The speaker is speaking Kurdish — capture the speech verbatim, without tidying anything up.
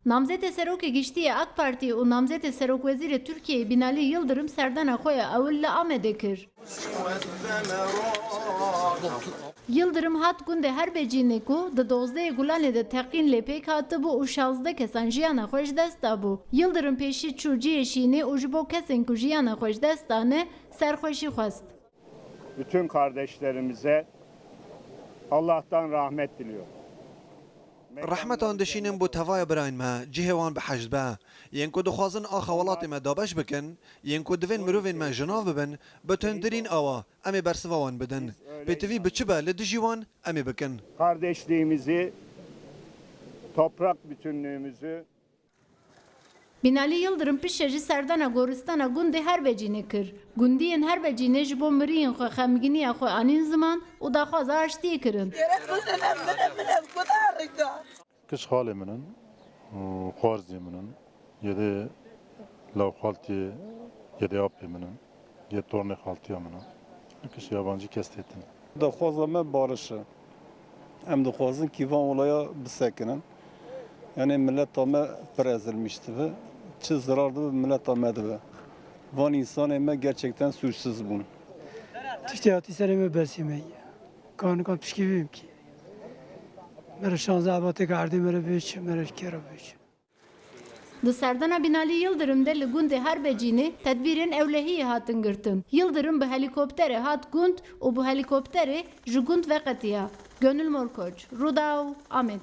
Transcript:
Namzetê Serokê Giştî yê AK Partî û namzetê Serokwezîrê Tirkiyeyê Binalî Yildirim serdana xwe ya ewil li Amedê kir. Yildirim hat gundê Herbecînê ku di dozdehê Gulanê de teqîn lê pêk hatibû û şazdeh kesan jiyana xwe ji dest dabû. Yildirim pêşî çû cihê şînê û ji bo kesên ku jiyana xwe ji dest dane, serxweşî xwest. Bütün kardeşlerimize Allah'tan rahmet diliyorum. Rehmetan dişînin bo tevaya birayên me, cihê wan bi hecd be. Yên ku dixwazin axa welatê me dabeş bikin, yên ku divên mirovên me ji nav bibin, bi tundtirîn awa em ê bersiva wan bidin. Pêtivî bi çi be li dijî wan, em ê bikin. Kardeşliğimizi, toprak bütünlüğümüzü Binalî Yildirim piştre jî serdana goristana gundê Herbecînê kir. Gundiyên Herbecînê ji bo miriyên xwe xemginiya xwe anîn ziman û daxwaza aştiyê kirin. Gerek bidin em, bidin, bidin, kudarika. Kiş xalê min in û xwarzê min in. Yedê lawxaltiyê, yedê apê min in. Yê tornê xaltiya min in. Kiş yabancî kes têtin. Daxwaza me bariş e. Em dixwazin kî van olaya bisekinin. Yani mileta me pir ezilmiş dibe. Çi zirar dibe mileta me dibe. Van insanê me gerçekten suçsuz bûn. Tiştê hatî serê me besî me ye. Ka nikan pişkî bibim kî. Mere şanzeh Ebatê erdê mere bêçi, mere kera bêçi. Di serdana Binalî Yildirim de li gundê Herbecînê tedbîrên ewlehiyê hatin girtin. Yildirim bi helîkopterê hat gund û bi helîkopterê ji gund veqetiya. Gönül Morkoç, Rûdaw, Amed.